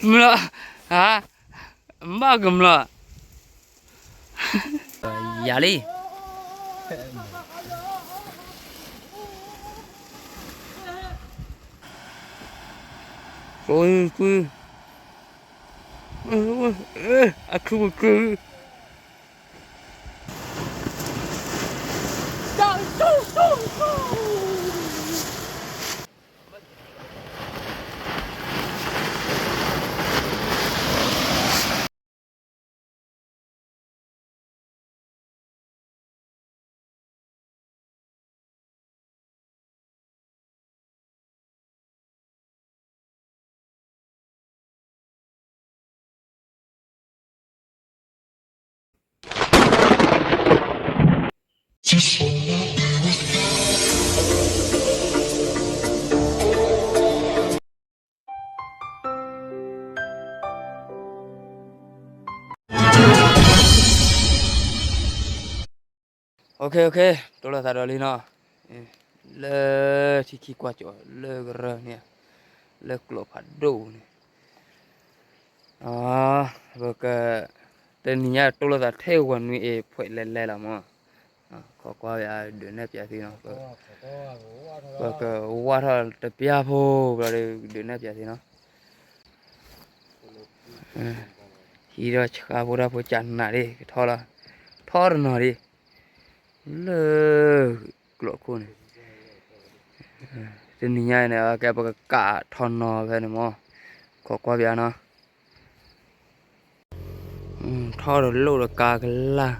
မလီၤ, ဟါ, ဘၣ်ကမလီၤ, ယၤလံ, ကွံ, ကွံ, အခု, အခု, OK, OK, တိၢ်လိာ်သးဒီးလံနီၤ, လၢထံခံကွၢ်ကၠီၤ လၢကရၢၢ်န့ၣ်, လၢကျိးဖးဒိၣ်န့ၣ်, ပက, တနံၤညါတိၢ်လိာ်သးထဲဝဲနွံအံၤ ဖှဲးလဲၤလဲၤလီၤမး, ခိးကွၢ်ဝဲဒုးနဲၣ်ပၠးသုနီၤ, ပကဝၢ်ထီၣ်တပျၢ်ဖိဘျီဒီး ဒုးနဲၣ်ပၠးသုနီၤ, ဟံးဒီးဆှါဖိတၢ်ဖိကနးဒၣ် ကထီၣ်လီၤ, ထီၣ်တနီၤဒၣ်, လၢကျိးခိၣ်န့ၣ်, တနံၤညါအံၤန့ၣ် ကဲပကကးထီၣ်နီၤဖဲန့ၣ်မး, ခိးကွၢ်ပၠးနီၤ, ထီၣ်ဒီးလိၣ်ဒီးကါကလၢ်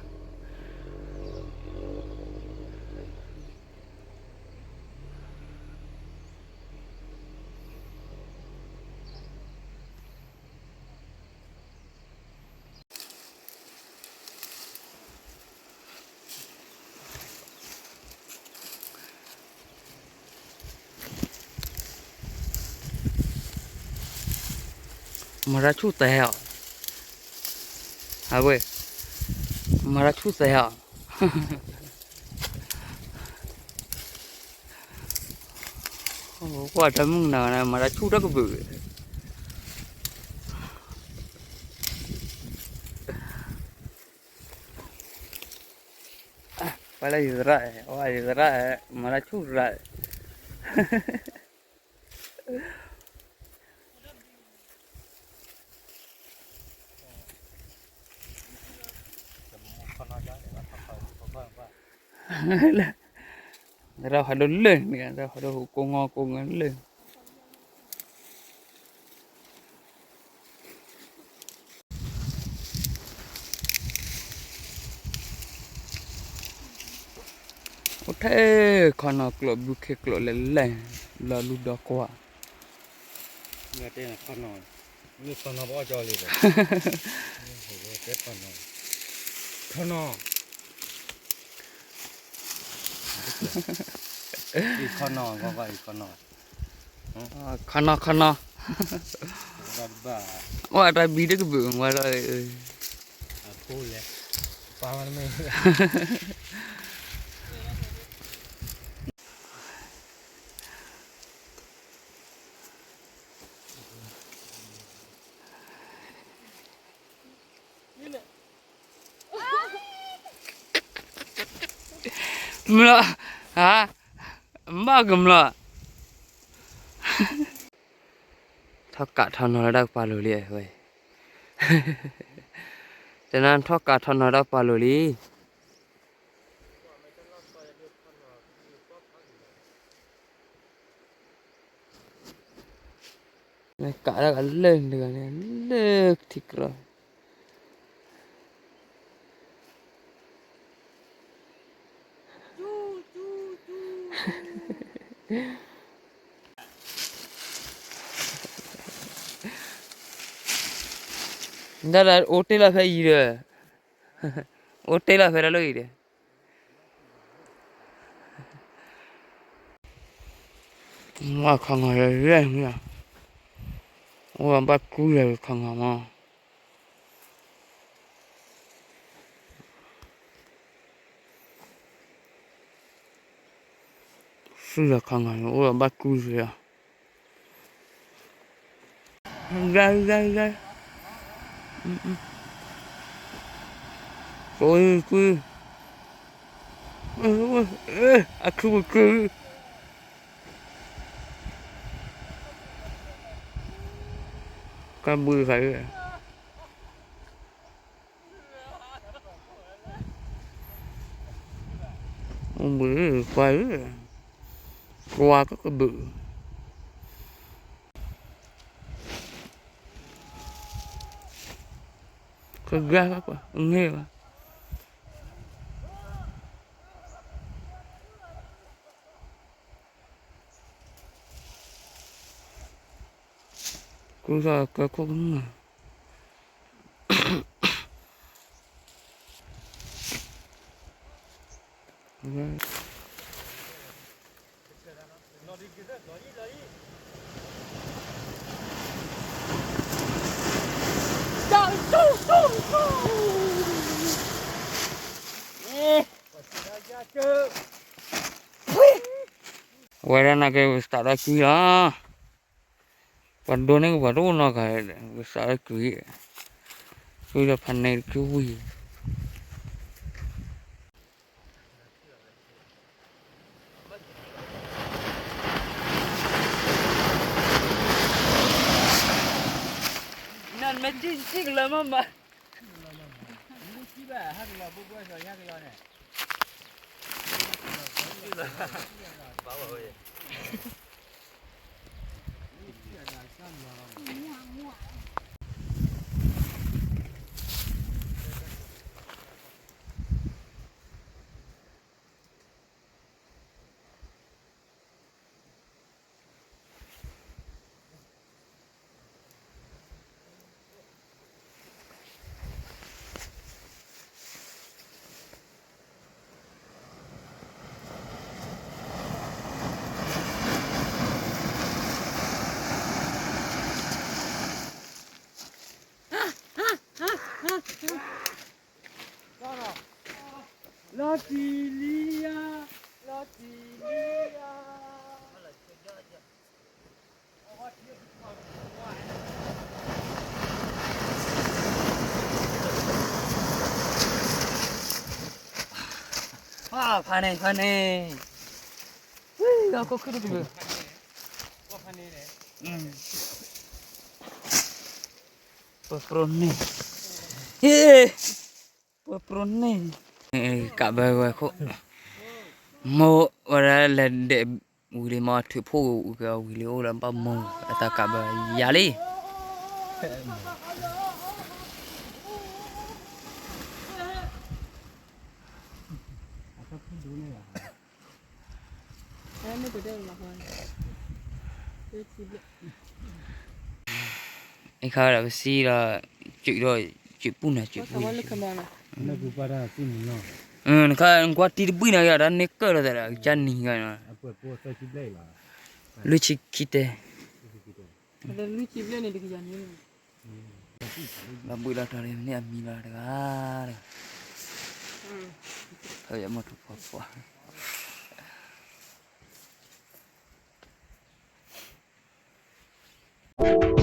မၤတၢ်ဆူၣ်သဲးအီၤ, အဝဲ, မၤတၢ်ဆူၣ်သဲးအီၤ, ကွၢ်တၢ်မုၢ်နၤန့ၣ် မၤတၢ်ဆူၣ်တၢ်ကပုာ် ပှၤလၢယသရၣ်, အဝဲယသရၣ်, မၤတၢ်ဆူၣ်သရၣ်, သရၣ်ဖးဒိၣ်လၢာ်န့ၣ်, သရၣ်ဖးဒိၣ်ဟူးကိးငီကိးဂၤလၢာ် အိၣ်ထဲခီနီၤ ကျိးဘုခ့ကျိးလဲၣ်လဲၣ်, လီၤလူဒီကွၢ်, ခီနီၤ, ခီနီၤ, ခီနီၤ, ခီနီၤ, ခီနီၤ, အိၣ်အတၢ်ဘံတကဘုးဝဲလီၤ, မလီၤ, ဟါ, ဘၣ်ကမလီၤ, ထီၣ်ကးထီၣ်နီၤလၢတၢ်ကပၤလိၤလံဝဲ, တနၤထီၣ်ကးထီၣ်နီၤတၢ်ကပၤလိၤလံ ကးဒၣ်ကလၢာ်တဂၤန့ၣ် လၢထံကျီ, ဒၣ်လၢအိၣ်တ့ၢ်လီၤဖဲအံၤဒီး, အိၣ်တ့ၢ်လီၤဖဲလၢလီၢ်အံၤဒီး မ့ၢ်ခီနီၤရဲၣ်မ့ၢ်, အိၣ်ဘၣ်ကူလဲၤခီနီၤမး, စုလီၤခီနီၤ အိၣ်ဘၣ်ကူလဲၤ, ဂၤဂၤဂၤ, ကွံ, ကွံ, အထူကွံ, ကဘုးဃာ်ဧၢ, ဘုးကွၢ်ဧၢ, ကွၢ်ကကဘုး ကဂၤကကွၢ် ငဲၢ်ဘၣ်, ကူၣ်ထီၣ်ကဲခိၣ်ကမုၢ်, ဝဲဒၣ်နာ်က့ ပစးထီၣ်ကွံာ်လီၤ, ပှၤဒိးန့ၢ်ကပှၤတအိၣ်နီတဂၤ, ပစးထီၣ်ကွံာ်, ကွံာ်ဒီးဖးန့ၣ်တကွံာ်ဝံၤ နမ့ၢ်ကံၣ်ကံၣ်ကလၢမးမး, လီၤတံၢ်လံဧါ, လီၤတံၢ်လံဧါ. ဖးန့ၣ် ဖးန့ၣ်, ဝံၤ လီၤခိၣ်ခုၣ်တကလုာ်, ပပြိန့ၢ်, ပပြိန့ၢ်, ကးဘၢဝဲခိၣ်, မိၢ်ဝဲဒၣ်လဲၤဒဲးဝံၤလံမး ထုးဖှိၣ်က့ၤဝံၤလံ အိၣ်လၢဘၣ်မိၢ် အတၢ်ကးဘၢယၤလံ. အခါဒီးပစံးဒီး စုးဒီး စုးပူၣ်နၤ စုးပူၣ်, နခါနကွၢ်တံၢ်တဘှံၣ်န့ၣ် ကဒီးန့ၢ်ကၢၢ်လီၤသးဒီး ကစၢ်နံၤဂၤန့ၣ်, လွံၢ်ဆံခံတဲ, လီၤဘှံးလီၤတီၤလံ မ့ၢ်အမံၤလီၤတဂၤတဂၤ, ဟဲယမီၢ်ထူၣ်ဖီဖီ.